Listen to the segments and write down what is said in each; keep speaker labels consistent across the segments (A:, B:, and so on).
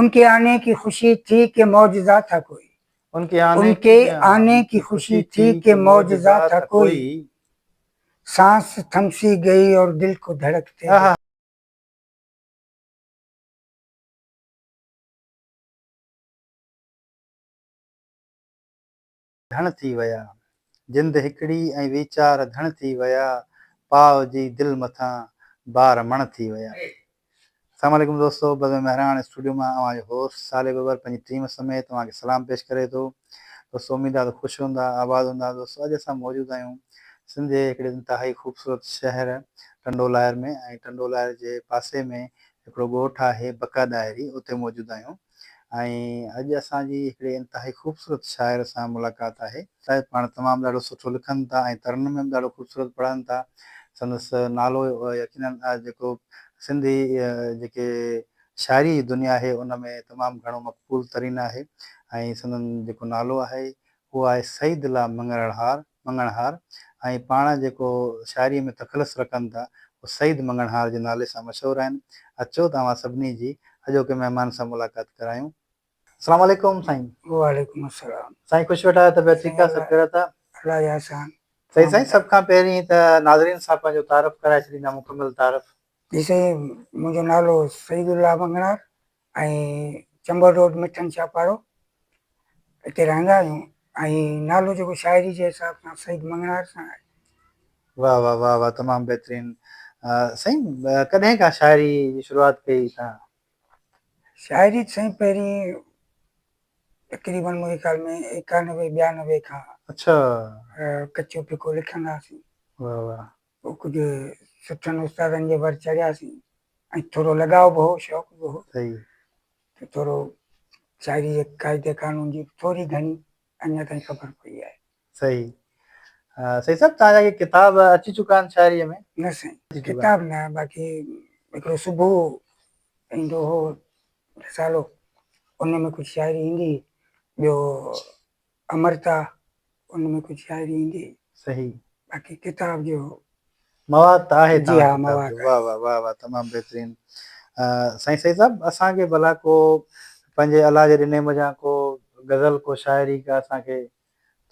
A: انڪي آني ڪي خوشي ٿي ڪي معجزه ٿا ڪوئي. انڪي آني ڪي خوشي ٿي ڪي معجزه ٿا ڪوئي. سانس ٿم سي گئي اور دل ڪو ڌڙڪتي گئي.
B: ڌڻ ٿي ويا. جند هڪڙي ۽ ويچار ڌڻ ٿي ويا، پاء جي دل مٿان بار مڻ ٿي ويا. السلام عليڪم دوستو بزم مهراڻ اسٽوڊيو مان اوهان جو هوسٽ صالح ٻٻر پنهنجي ٽيم سميت اوهان کي سلام پيش ڪري ٿو. دوستو اميد آهي ته خوش هوندا آباد هوندا دوستو اڄ اسان موجود آهيون سنڌ جي هڪڙي انتهائي خوبصورت شهر ٽنڊو لاهر ۾ ۽ ٽنڊو لاهر جي پاسي ۾ هڪڙو ڳوٺ آهي بقا ڏاهري اتي موجود آهيون. ۽ اڄ اسان جي هڪڙي انتهائي خوبصورت شاعر سان ملاقات آهي. صاحب پاڻ تمام ڏاڍو سٺو لکن ٿا ۽ ترنم ۾ به ڏاڍو خوبصورت پڙهن ٿا. سندس نالو يقيناً جيڪو سنڌي جيڪي شاعري جي دنيا آهي ان ۾ تمام گهڻو مقبول ترين آهي ۽ سندن جيڪو نالو آهي اهو آهي سعيد الله مڱڻهار مڱڻهار ۽ پاڻ جيڪو شاعريء ۾ تخلص رکن ٿا، اهو سعيد مڱڻهار جي نالي سان مشهور آهن. اچو ته اوهان سڀني جي اڄوڪي مهمان سان ملاقات ڪرايون. السلام عليڪم سائين.
A: وعليڪم السلام.
B: سائين خوش ويٺا آهيو طبيعت ٺيڪ آهي سڀ خيريت آهي.
A: الله جا احسان.
B: سائين سائين سڀ کان پهرين ته ناظرين سان پنهنجو تعارف ڪرائي ڇڏيندا مڪمل تعارف.
A: جي سائين منهنجو نالو سعيد الله مڱڻهار ۽ چمبڙ روڊ مٺن شاهه پاڙو اتي رهندا آهيون ۽ نالو جيڪو شاعري جي حساب سان سعيد مڱڻهار سان آهي.
B: واه واه واه واه تمام بهترين سائين ڪڏهن کان شاعري جي شروعات ڪئي تهان؟
A: شاعري ته سائين پهرين تقريبن منهنجي خيال ۾ ايڪانوي ٻيانوي کان
B: اڇا
A: ڪچو ڦڪو لکندا هئاسين.
B: واه واه.
A: پوء ڪجهه سٺن استادن جي ور چڙهياسين ۽ ٿورو لڳاء به هو شوق به هو
B: صحيح
A: ته ٿورو شاعري جي قاعدي قانون جي ٿوري گهڻي اڃا تائين خبر پئي آهي.
B: صحيح سيد صاحب توهان جا ڪي ڪتاب اچي چڪا آهن شاعريء ۾؟
A: نه سائين ڪتاب نه باقي هڪڙو صبح ايندو هو رسالو ان ۾ ڪجهه شاعري ايندي هئي ٻيو امرتا ان ۾ ڪجهه شاعري ايندي.
B: صحيح.
A: باقي ڪتاب جو
B: مواد ته آهي
A: جي ها مواد
B: آهي. واه واه واه واه تمام بهترين سائين سيد صاحب اسان کي ڀلا ڪو پنهنجي الله جي ڏني منجهان ڪو غزل ڪو شاعري ڪا اسان کي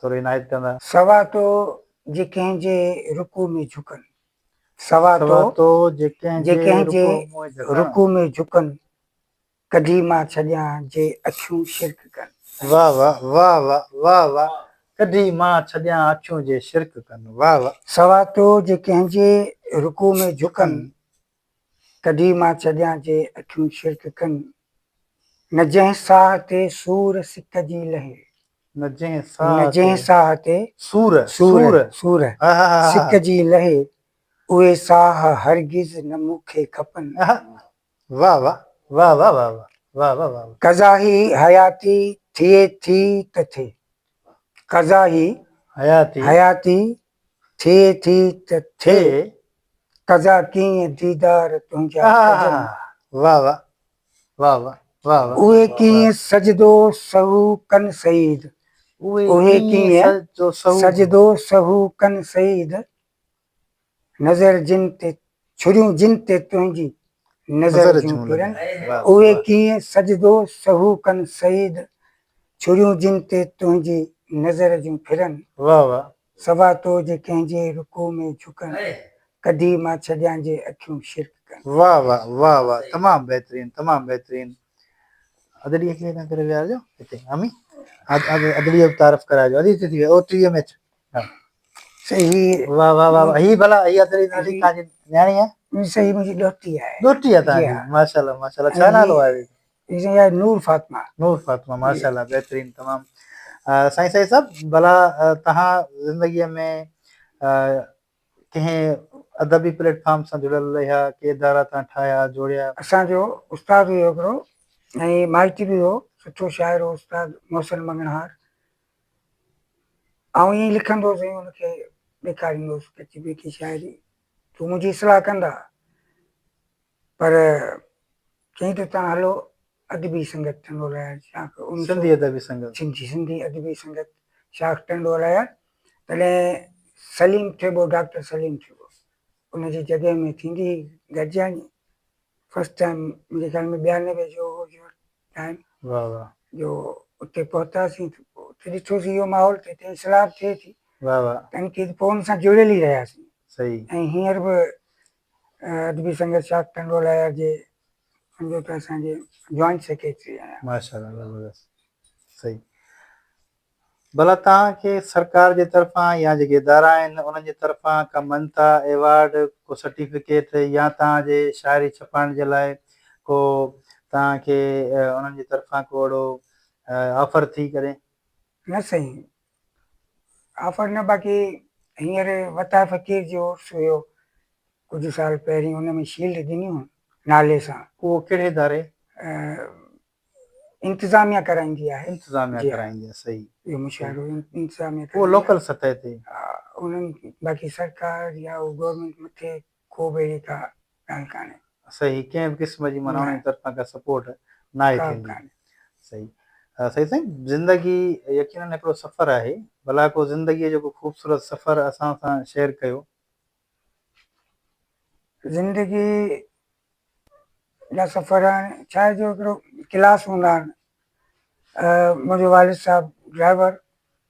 B: ٿورو عنايت ڪندا.
A: سوا تو جي ڪنهن جي رڪوع ۾ جهڪن. سوا تو
B: جي ڪنهن جي
A: رڪوع ۾ جهڪن. ڪڍي مان ڇڏيان جي اکيون شرڪ ڪن.
B: واه واه واه واه واه واه ڪڍي مان ڇڏيان اکيون جي شرڪ ڪن واه واه.
A: سوا تو جي ڪنهن جي رڪوع ۾ جهڪن ڪڍي مان ڇڏيان جي اکيون شرڪ ڪن نه جنهن ساهه تي سور سڪ جي لهي.
B: نه جنهن
A: ساهه تي
B: سور
A: سور سور سڪ جي لهي اهي ساهه هرگز نه مون کي کپن.
B: واه واه واه واه واه واه واه واه واه.
A: قضا هي حياتي ٿئي ٿي ته ٿئي. قضا هي
B: حياتي
A: حياتي ٿئي ٿي ته ٿئي. قضا ڪيئن ديدار تنهنجا ڪجن.
B: واه واه واه واه واه واه.
A: اهي ڪيئن سجدو سهو ڪن سعيد. اهي ڪيئن سجدو سهو ڪن سعيد. نظر جن تي ڇريون جن تي تنهنجي نظر جون ڦرن اهي ڪيئن سجدو سهو ڪن سعيد ڇريون جن تي تنهنجي نظر جون ڦرن سوا تو جي ڪنهن جي رڪوع ۾ جهڪن ڪڍي مان ڇڏيان جي اکيون شرڪ ڪن.
B: واه واه واه واه تمام بهترين تمام بهترين ادڙي کي هيڏانهن ڪري ويهارجو هتي امي ادڙي جو تعارف ڪرائجو ادي هتي ٿي ويهه او ٽي وي ۾ اچ ها
A: صحيح
B: واه واه واه هي ڀلا هي ادڙي ننڍي توهان جي نياڻي آهي؟
A: صحيح منهنجي ڏوهٽي آهي.
B: ڏوهٽي آهي توهان جي ماشاءالله ماشاءالله ڇا نالو آهي؟
A: هي سائين آهي نور فاطمه.
B: نور فاطمه ماشاءالله بهترين تمام سائين سائين صاحب ڀلا توهان زندگي ۾ ڪنهن ادبي پليٽ فارم سان جڙيل رهيا ڪي ادارا توهان ٺاهيا جوڙيا؟
A: اسان جو استاد هيو هڪڙو ۽ مائٽ به هو سٺو شاعر هو استاد محسن مڱڻهار آئون ائين ئي لکندو هوس ۽ ان کي ڏيکاريندو هوس ڪچي ڦڪي شاعري ته هو منهنجي اصلاح ڪندا ها پر چيائين ته توهان هلو ادبي سنگت ٽنڊو الهيار شاخ
B: سنڌي ادبي سنگت
A: سنڌي سنڌي ادبي سنگت شاخ ٽنڊو الهيار تڏهن سليم ٿيٻو ڊاڪٽر سليم ٿيٻو ان جي جڳهه ۾ ٿيندي هئي گڏجاڻي فرسٽ ٽائيم منهنجي خيال ۾ 92 جو هو جو ٽائيم
B: واهه واهه.
A: جو اتي پهتاسين ته پوء اتي ڏٺوسين اهو ماحول ته هتي اصلاح به ٿئي ٿي.
B: واهه واهه.
A: تنقيد پوء ان سان جڙيل ئي رهياسين.
B: صحيح.
A: ۽ هينئر به ادبي سنگت شاخ ٽنڊو الهيار جي سمجهو ته اسان جي جوائنٽ سيڪريٽري آهيان.
B: ماشاءالله زبردست صحيح. ڀلا توهان کي سرڪار جي طرفان يا جيڪي ادارا آهن انهن جي طرفان ڪا مڃتا، ايوارڊ، ڪو سرٽيفڪيٽ يا توهان جي شاعري ڇپائڻ جي لاء ڪو توهان کي انهن جي طرفان ڪو اهڙو آفر ٿي ڪڏهن؟
A: نه سائين آفر نه باقي هينئر وتاء فقير جو عرس هيو ڪجهه سال پهرين ان ۾ شيلڊ ڏني هئم نالي سان.
B: اهو ڪهڙي اداري؟
A: انتظاميا ڪرائيندي آهي.
B: انتظاميا ڪرائيندي آهي صحيح.
A: اهو مشاعرو انتظاميا
B: ڪرائيندي آهي. اهو لوڪل سطح تي.
A: انهن باقي سرڪار يا گورنمينٽ مٿي ڪو به اهڙي ڪا ڳالهه ڪانهي.
B: صحيح ڪنهن به قسم جي معنيٰ انهن جي طرفان ڪا سپورٽ ناهي ٿيندي. صحيح صحيح سائين زندگي يقينن هڪڙو سفر آهي ڀلا ڪو زندگي جو ڪو خوبصورت سفر اسان سان شيئر ڪيو.
A: زندگي جا سفر آهن ڇا آهي جو هڪڙو ڪلاس هوندا آهن منهنجو والد صاحب ڊرائيور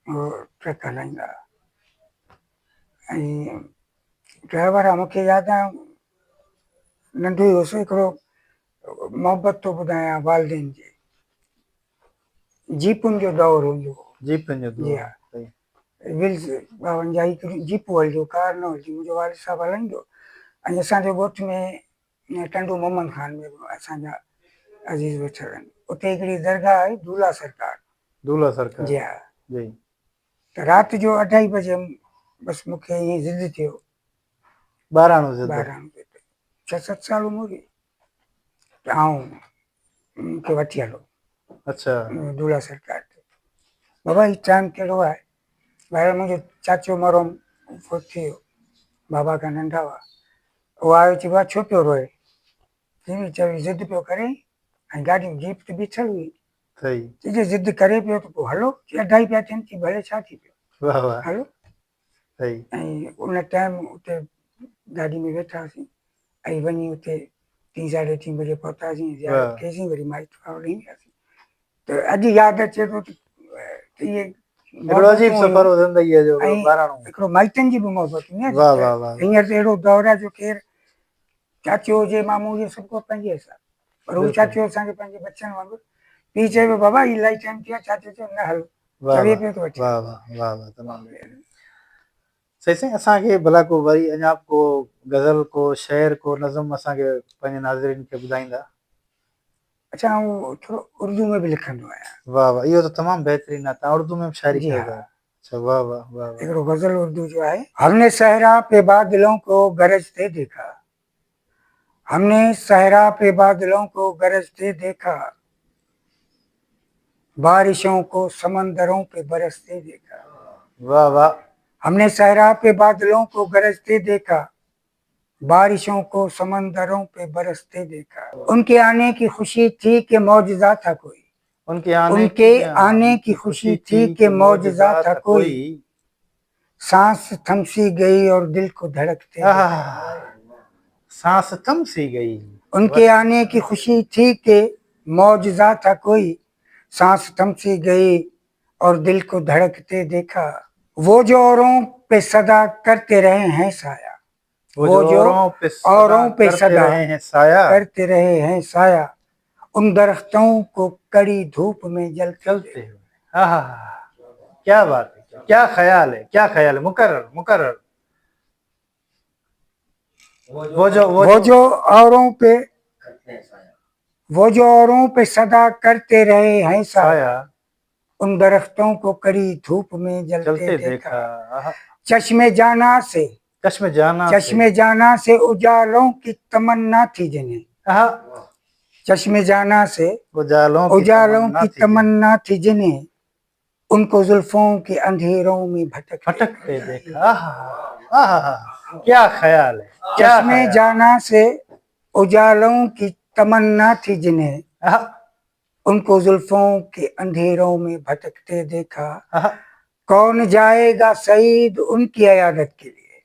A: هو ٽرڪ هلائيندا هئا ۽ ڊرائيور آهي مونکي ياد آهي ننڍو ئي هوس هڪڙو محبت ٿو ٻڌايان والدين جي جيپن جو دور هوندو هو
B: جيپن جو دور
A: جي ها ويلز 52 هڪڙيون جيپون هلنديون ڪار نه هلندي منهنجو والد صاحب هلائيندو ۽ اسان جي ڳوٺ ۾ ٽنڊو محمد خان ۾ به اسان جا عزيز ويٺل آهن اتي هڪڙي درگاهه آهي دولا سرڪار
B: دولا سرڪار
A: جي ها
B: جي
A: ته رات جو اڍائي بجي بس مون کي ائين ضد ٿيو
B: ٻاراڻو ضد
A: ٻاراڻو ضد ڇهه ست سال عمر هئي ته آئون مون کي وٺي هلو
B: اڇا
A: دولا سرڪار تي بابا هي ٽائيم ڪهڙو آهي بهرحال منهنجو چاچو مرحوم فوت ٿي ويو بابا کان ننڍا هئا اهو آيو چي بابا ڇو پيو روئي چي چوي ضد پيو ڪري ۽ گاڏي جيپ ته بيٺل هئي
B: صحيح
A: چي جي ضد ڪري پيو ته پوء هلو چي اڍائي پيا ٿين چي ڀلي ڇا ٿي پيو
B: واهه واهه
A: هلو
B: صحيح
A: ۽ ان ٽائيم اتي گاڏي ۾ ويٺاسين ۽ وڃي اتي ٽين ساڍي ٽين بجي پهتاسين زيارت ڪئيسين وري مائٽ اوڏي وياسين ته اڄ ياد اچي ٿو ته اهي
B: هڪڙو عجيب سفر هو زندگيء جو هڪڙو ٻاراڻو
A: هڪڙو مائٽن جي به محبت هوندي آهي
B: واهه واهه واهه
A: هينئر ته اهڙو دور آهي جو ڪير چاچو هجي مامو هجي سڀ ڪو پنهنجي حساب پر هو چاچو اسان کي پنهنجي ٻچن وانگر پيء چئي پيو بابا هي الائي ٽائيم ٿي ويو چاچو چيو نه هلو چوي پيو ته وٺي
B: واهه واهه واهه واهه تمام بهترين صحيح سائين اسان کي ڀلا ڪو وري اڃا به ڪو غزل ڪو شعر ڪو نظم اسان کي پنهنجي ناظرين کي ٻڌائيندا.
A: اڇا آئون ٿورو اردو ۾ به لکندو آهيان.
B: واهه واهه اهو ته تمام بهترين آهي توهان اردو ۾ به شاعري
A: جي
B: ڪيو
A: ها.
B: ٿا اڇا واهه واهه واهه واهه.
A: هڪڙو غزل اردو جو آهي. هم ني صحرا پي بادلون ڪو گرجتي ديکا هم ني صحرا پي بادلون ڪو گرجتي ديکا بارشون ڪو سمندرون پي برستي ديکا.
B: واهه واهه.
A: هم ني صحرا پي بادلون ڪو گرجتي ديکا بارشون ڪو سمندرون پي برستي ديکا. ان ڪي آني ڪي خوشي ٿي ڪي معجزه ٿا ڪوئي.
B: ان
A: ڪي آني ڪي خوشي ٿي ڪي معجزه ٿا ڪوئي. سانس ٿم سي گئي اور دل ڪو ڌڙڪتي ديکا.
B: سانس ٿم سي گئي.
A: ان ڪي آني ڪي خوشي ٿي ڪي معجزه ٿا ڪوئي. سانس ٿم سي گئي اور دل ڪو ڌڙڪتي ديکا. وو جو اورون پي صدا ڪرتي رهي هين سايا.
B: وو جو
A: اورون پي صدا ڪرتي رهي هين سايا. ان درختون ڪو ڪڙي ڌوپ ۾ جلتي
B: هوئي. آها ڪيا بات هي ڪيا خيال هي ڪيا خيال هي مقرر مقرر.
A: وو جو اورون پي وو جو اورون پي صدا ڪرتي رهي هين سايا. ان درختون ڪو ڪڙي ڌوپ ۾ جلتي ديکا. چشم جانا سي چشم جانا سي اجالون ڪي تمنا ٿي جنهين. چشم جانا سي اجالون ڪي تمنا ٿي جنهين. ان ڪو زلفون ڪي انڌيرون ۾
B: ڀٽڪتي ديکا. ڪيا خيال هي.
A: چشم جانا سي اجالون ڪي تمنا ٿي جنهين. ان ڪو زلفون ڪي انڌيرون ۾ ڀٽڪتي ديکا. ڪون جائي گا سعيد ان ڪي عيادت ڪي ليي.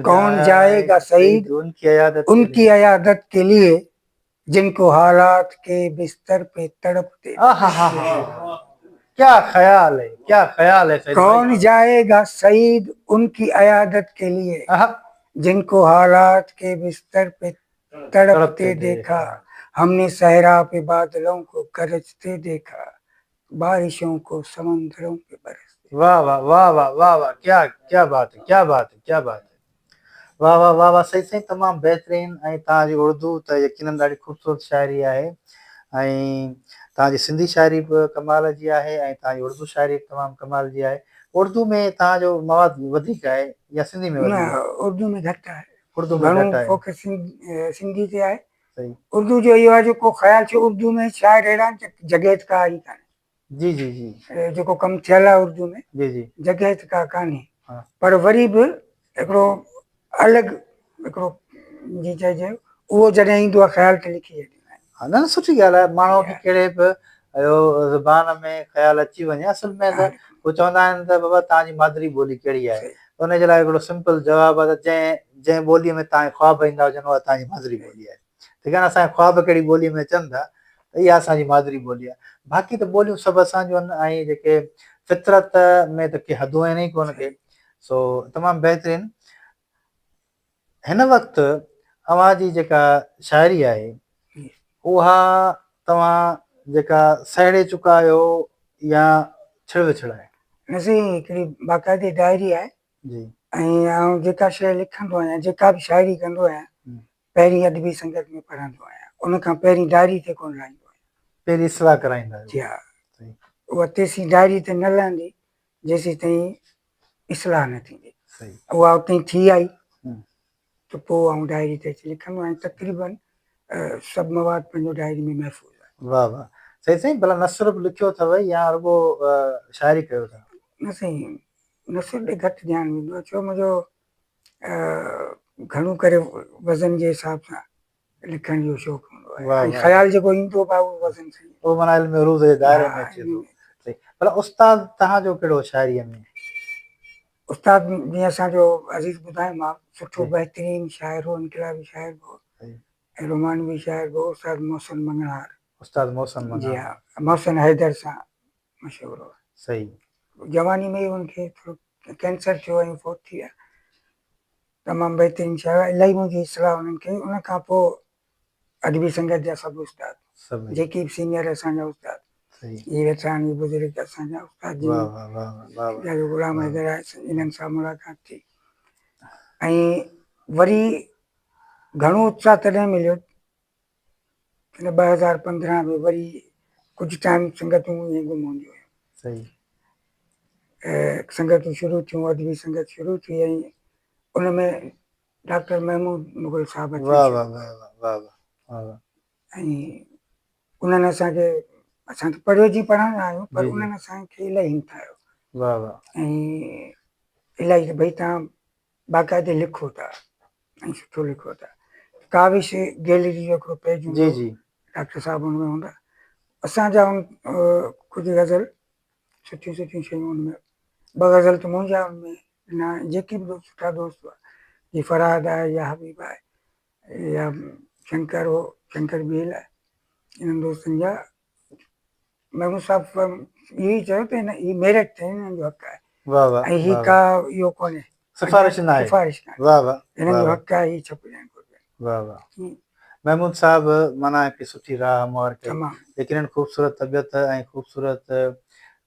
A: ڪون جائي گا سعيد ان ڪي عيادت ڪي ليي. جن ڪو حالات ڪي بستر پي تڙپتي
B: ڪيا خيال هي ڪيا خيال هي سعيد
A: ڪون جائي گا سعيد ان ڪي عيادت ڪي ليي جن ڪو حالات ڪي بستر پي تڙپتي ديکا هم ني صحرا پي بادلون ڪو گرجتي ديکا بارشون ڪو سمندرون پي برستي.
B: واه واه واه واه واه واه ڪيا ڪيا بات هي ڪيا بات هي ڪيا بات هي واه واه واه واه سعيد سائين تمام بهترين ۽ توهان جي اردو ته يقينن ڏاڍي خوبصورت شاعري آهي ۽ توهان جي سنڌي شاعري به ڪمال جي آهي ۽ توهان جي اردو شاعري به تمام ڪمال جي آهي اردو ۾ توهان جو مواد وڌيڪ آهي يا سنڌي ۾
A: نه
B: وڌيڪ آهي؟
A: اردو ۾ گهٽ آهي
B: اردو ۾
A: گهڻو
B: گهٽ آهي
A: فوڪس سنڌي تي آهي
B: صحيح
A: اردو جو اهو آهي جو ڪو خيال ڇو اردو ۾ شاعر اهڙا آهن جڳهه ته ڪا ئي ڪانهي
B: جي جي جي
A: جيڪو ڪم ٿيل آهي اردو ۾
B: جي جي
A: جڳهه ته ڪا ڪانهي پر وري به هڪڙو الڳ هڪڙو جي چئجي اهو جڏهن ايندو آهي خيال ته لکي ڇڏيندا آهن.
B: ها نه نه سٺي ڳالهه آهي ماڻهو کي ڪهڙي به اهو زبان ۾ خيال اچي وڃي اصل ۾ ته هو چوندا آهن ته بابا توهان جي مادري ٻولي ڪهڙي آهي ان جي لاء هڪڙو سمپل جواب آهي ته جنهن جنهن ٻولي ۾ توهان کي خواب ايندا هجن اها توهان جي مادري ٻولي آهي ٺيڪ آهي نه اسان کي خواب ڪهڙي ٻولي ۾ اچن ٿا ته اها اسان جي مادري ٻولي آهي باقي ته ٻوليون سڀ اسان جون آهن ۽ جيڪي فطرت ۾ ته ڪي حدون آهن ئي ڪونه ڪي سو تمام بهترين هن وقت اوهان جي جيڪا شاعري آهي اها توهان جيڪا سهيڙي چڪا آهيو يا ڇڙ وڇڙ آهي؟
A: نه سائين هڪڙي باقاعدي ڊائري آهي
B: جي
A: ۽ آئون جيڪا شيء لکندو آهيان جيڪا به شاعري ڪندو آهيان پهرين ادبي سنگت ۾ پڙهندو آهيان ان کان پهرين ڊائري تي ڪونه لاهيندو آهيان.
B: پهرين اصلاح ڪرائيندا آهيو.
A: جي ها اها تيسين ڊائري تي نه لهندي جيسين تائين اصلاح نه ٿيندي. اها اتي ٿي آئي ته پوء آئون ڊائري تي اچي لکندو آهيان تقريبن سڀ مواد پنهنجو ڊائري ۾ محفوظ آهي.
B: واه واه سائين سائين ڀلا نثر به لکيو اٿو يا رڳو شاعري ڪيو ٿا؟
A: نه سائين نثر ڏي گهٽ ڌيان ويندو آهي ڇو منهنجو گهڻو ڪري وزن جي حساب سان لکڻ جو شوق هوندو آهي ۽ خيال جيڪو ايندو به آهي اهو وزن سان
B: اهو معنيٰ علم عروض جي دائري ۾ اچي ٿو. صحيح ڀلا استاد توهان جو ڪهڙو شاعريء ۾؟
A: استاد جيئن اسان جو عزيز ٻڌايو مان سٺو بهترين شاعر هو انقلابي شاعر به هو ۽ رومانوي شاعر به هو استاد محسن مڱڻهار.
B: استاد محسن مڱڻهار.
A: جي ها محسن حيدر سان مشهور هو.
B: صحيح.
A: جواني ۾ ئي هن کي ٿورو ڪينسر ٿيو ۽ فوت ٿي ويا. تمام بهترين شاعر هئا. الاهي منهنجي اصلاح انهن ڪئي. ان کان پوء ادبي سنگت جا سڀ استاد جيڪي به سينئر اسان جا استاد هي ويٺا آهن هي بزرگ اسان جا استاد جن جا غلام حيدر آهي انهن سان ملاقات ٿي ۽ وري گهڻو اتساهه تڏهن مليو ان 2015 ۾ وري ڪجهه ٽائيم سنگتون ائين گم هونديون هيون.
B: صحيح.
A: سنگتون شروع ٿيون ادبي سنگت شروع ٿي ۽ ان ۾ ڊاڪٽر محمود مغل صاحب اچڻ
B: واه
A: شروع
B: واه
A: ڪيو.
B: واه واه واه واه واه.
A: ۽ انهن اسان کي اسان ته پڙهيو جي پڙهندا آهيون پر
B: جي جي.
A: انهن اسان کي الاهي همٿايو.
B: واه واه.
A: ۽ الاهي ته ڀئي توهان باقاعدي لکو ٿا ۽ سٺو لکو ٿا. ڪاوش گيلري جو هڪڙو پيج هوندو
B: جي
A: هو
B: جي.
A: ڊاڪٽر صاحب ان ۾ هوندا اسان جا ان ڪجهه غزل سٺيون سٺيون شيون ان ۾ ٻه غزل ته منهنجا ان ۾ ڏنا جيڪي به سٺا دوست هئا جي فرهاد آهي يا حبيب آهي يا شنڪر هو شنڪر ڀيل آهي انهن دوستن جا محمود صاحب اهو ئي چيو ته هي ميرٽ تي هنن جو حق آهي
B: واه واه
A: ۽ هي ڪا اهو ڪونهي
B: سفارش نه آهي
A: سفارش نه
B: واه واه
A: هنن جو حق آهي هي ڇپجڻ گهرجن
B: واه واه محمود صاحب معنيٰ هڪ سٺي راهه هموار ڪئي يقينن خوبصورت طبيعت ۽ خوبصورت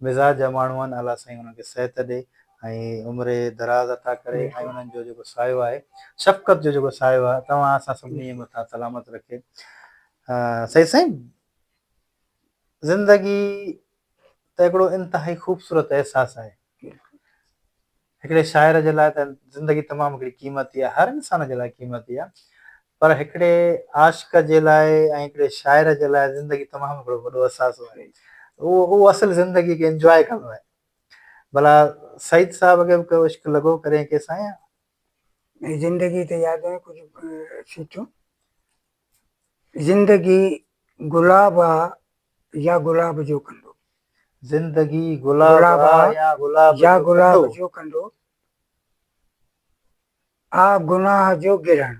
B: مزاج جا ماڻهو آهن الله سائين انهن کي صحت ڏي ۽ عمر دراز عطا ڪري ۽ انهن جو جيڪو سايو آهي شفقت جو جيڪو سايو آهي توهان اسان سڀني جي مٿان سلامت رکي سيد سائين زندگي ته هڪڙو انتهائي خوبصورت احساس آهي. هڪڙي شاعر جي لاء ته زندگي تمام هڪڙي قيمتي آهي، هر انسان جي لاء قيمتي آهي، پر هڪڙي عاشق جي لاء ۽ هڪڙي شاعر جي لاء زندگي تمام هڪڙو وڏو اثاثو آهي. اهو اهو اصل زندگي کي انجواء ڪندو آهي. ڀلا سعيد صاحب کي به ڪو عشق لڳو ڪڏهن ڪنهن سان يا؟
A: زندگي تي ياد آيون ڪجهه سٽون. زندگي گلاب آ يا گلاب جو ڪنڊو.
B: زندگي گلاب آ يا گلاب
A: يا گلاب جو ڪنڊو. آ گناهه جو گرڻ.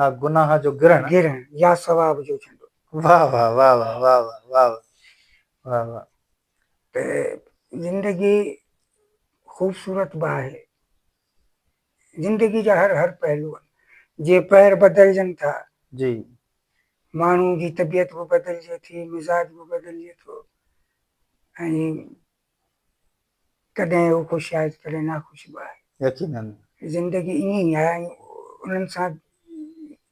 B: آ گناهه جو گرڻ.
A: گرڻ يا ثواب جو جهنڊو.
B: واهه واهه واهه واهه واهه واهه واهه واهه.
A: ته زندگي خوبصورت به آهي. زندگي جا هر هر پهلو آهن. جي پهر بدلجن ٿا.
B: جي.
A: ماڻهو جي طبيعت به بدلجي ٿي، مزاج به بدلجي ٿو ۽ ڪڏهن هو خوش آهي ته ڪڏهن ناخوش به آهي.
B: يقينن.
A: زندگي ائين ئي آهي ۽ انهن سان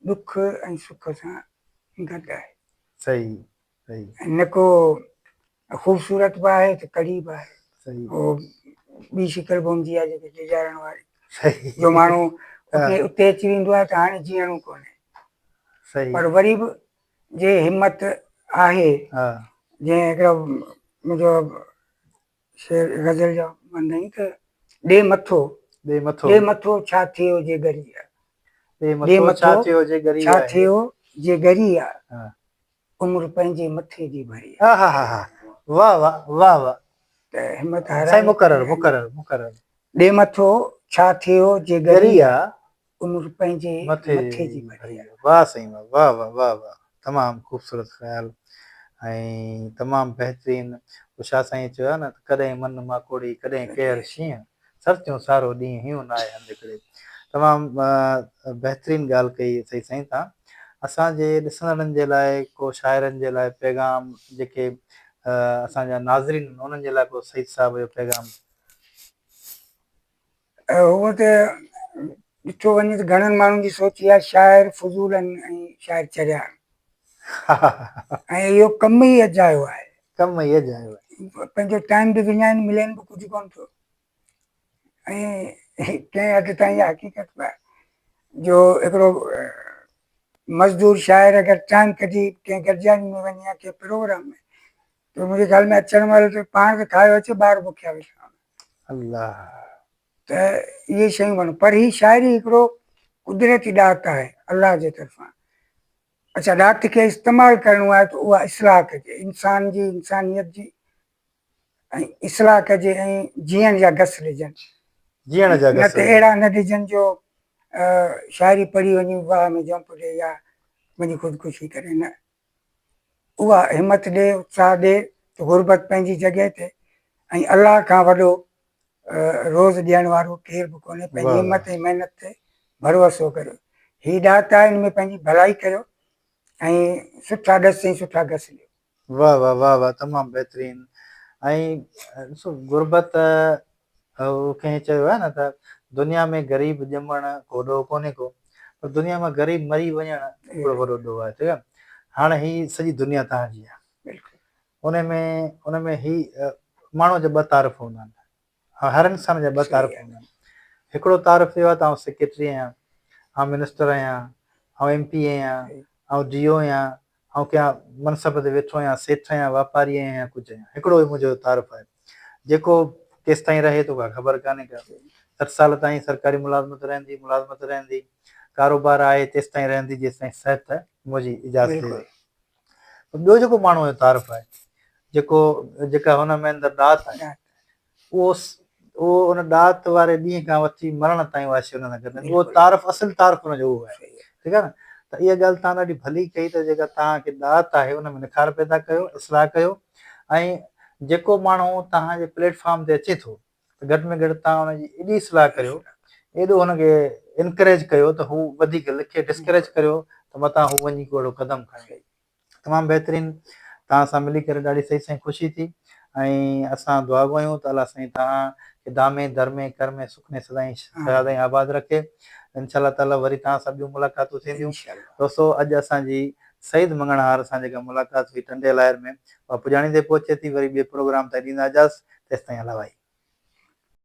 A: ڏک ۽ سک سان گڏ آهي.
B: صحيح صحيح.
A: ۽ نه ڪو خوبصورت به آهي ته ڪڙي به آهي.
B: صحيح.
A: هو ٻي شڪل به هوندي آهي جيڪي ڊيڄارڻ واري.
B: صحيح.
A: جو ماڻهو اتي اتي اچي ويندو آهي ته هاڻي جيئڻو ڪونهي.
B: صحيح.
A: پر وري به جي همت آهي.
B: ها.
A: جنهن هڪڙو منهنجو شعر غزل جا بند آهن ته ڏي مٿو
B: ڏي مٿو
A: ڏي مٿو ڇا ٿيو جي ڳري آ.
B: ڏي مٿو ڇا ٿيو جي ڳري
A: ڇا ٿيو جي ڳري آ. عمر پنهنجي مٿي جي ڀري آ.
B: آهاهاها واه واه واه واه.
A: ته همت هارائڻ
B: سائين مقرر مقرر مقرر.
A: ڏي مٿو ڇا ٿيو جي ڳري آ. عمر پنهنجي مٿي جي ڀري آ.
B: واه سائين واه واه واه واه واه تمام خوبصورت خيال ۽ تمام بهترين شاهه سائين چيو آهي نه ته ڪڏهن من ماڪوڙي ڪڏهن ڪيهر شينهن سرتيون سارو ڏينهن هيون ناهي هنڌ هڪڙي. تمام بهترين ڳالهه ڪئي اٿئي سائين تان اسان جي ڏسندڙن جي لاء ڪو شاعرن جي لاء پيغام جيڪي اسان جا ناظرين آهن انهن جي لاء ڪو سيد صاحب جو پيغام.
A: هونء ته ڏٺو وڃي ته گهڻن ماڻهن جي سوچ اها شاعر فضول آهن ۽ شاعر چريا آهن ۽ اهو ڪم ئي اجايو آهي.
B: ڪم ئي اجايو آهي.
A: پنهنجو ٽائيم به وڃائين ملين به ڪجهه ڪونه ٿو ۽ ڪنهن حد تائين اها حقيقت به آهي جو هڪڙو مزدور شاعر اگر ٽائيم ڪڍي ڪنهن گڏجاڻي ۾ وڃي يا ڪنهن پروگرام ۾ ته منهنجي خيال ۾ اچڻ مهل ته پاڻ ته کايو اچي ٻار بکيا ويٺا هوندا.
B: الله.
A: ته اهي شيون ڪونه پر هي شاعري هڪڙو قدرتي ڏات آهي الله جي طرفان اڇا ڏات کي استعمال ڪرڻو آهي ته اها اصلاح ڪجي انسان جي انسانيت جي ۽ اصلاح ڪجي ۽ جيئڻ جا گس ڏجن
B: جيئڻ جا
A: نه
B: گس
A: ته اهڙا نه ڏجن جو شاعري پڙهي وڃي واهه ۾ جمپ ڏي يا وڃي خودڪشي ڪري نه اها همت ڏي اتساهه ڏي ته غربت پنهنجي جڳهه تي ۽ الله کان وڏو روز ڏيڻ وارو ڪير به ڪونهي پنهنجي همت ۽ محنت تي ڀروسو ڪريو هي ڏات آهي ان ۾ پنهنجي ڀلائي ڪريو ۽ سٺا ڏس ۽ سٺا گس ڏيو.
B: واه واه واه واه تمام بهترين ۽ ڏسو غربت ڪنهن چيو آهي نه ته دنيا ۾ غريب ڄمڻ ڪو ڏوهه ڪونهي ڪو پر دنيا مان غريب مري وڃڻ هڪڙو وڏو ڏوهه آهي ٺيڪ آهي هاڻي هي سڄي دنيا توهان جي آهي ان ۾ ان ۾ هي ماڻهو جا ٻه تعارف هوندا آهن هر انسان جا ٻه تعارف هوندا آهن هڪڙو تعارف اهو آهي ته آئون سيڪريٽري آهيان آئون منسٽر آهيان آئون ايم پي اي آهيان آئون ڊي او آهيان آئون ڪنهن منصب تي ويٺو آهيان سيٺ آهيان واپاري آهيان يا ڪجهه آهيان هڪڙو ئي منهنجو تعارف آهي جيڪو ڪيستائين رهي ٿو ڪا خبر ڪانهي ڪا 60 سال تائين سرڪاري ملازمت رهندي ملازمت رهندي ڪاروبار آهي تيستائين رهندي جيستائين صحت منهنجي اجازت ڏي پر ٻيو جيڪو ماڻهوء جو تعارف آهي، جيڪو جيڪا هن ۾ اندر ڏات آهي، اهو اهو ان ڏات واري ڏينهن کان وٺي مرڻ تائين اها شيء ان سان گڏ اهو تعارف اصل تعارف ان جو اهو آهي. ٺيڪ آهي نه؟ ته اها ڳالهه توهان ڏاڍي ڀلي ڪئي ته جيڪا توهان کي ڏات آهي ان ۾ نکار پيدا ڪيو، اصلاح ڪيو ۽ جيڪو ماڻهو توهان جي پليٽ فارم تي اچي ٿو ته گهٽ ۾ گهٽ توهان ان جي ايڏي اصلاح ڪريو، ايڏو هن کي انڪريج ڪيو ته هو وڌيڪ لکي، ڊسڪريج ڪريو ته متان هو وڃي ڪو اهڙو قدم کڻي. تمام بهترين توهان سان ملي ڪري ڏاڍي سهي سائين خوشي ٿي ۽ اسان دعاگو آهيون ته الله سائين توهان کي دامي درمي ڪرمي سکني سدائين شاد ۽ آباد رکي انشاء الله تعالي وري توهان سان ٻيون ملاقاتون ٿينديون دوستو اڄ اسان جي سعيد مڱڻهار سان جيڪا ملاقات هئي ٽنڊي الائر ۾ اها پڄاڻي تي پهچي ٿي وري ٻئي پروگرام تائين ڏيندا اجازت تيستائين الله وائي.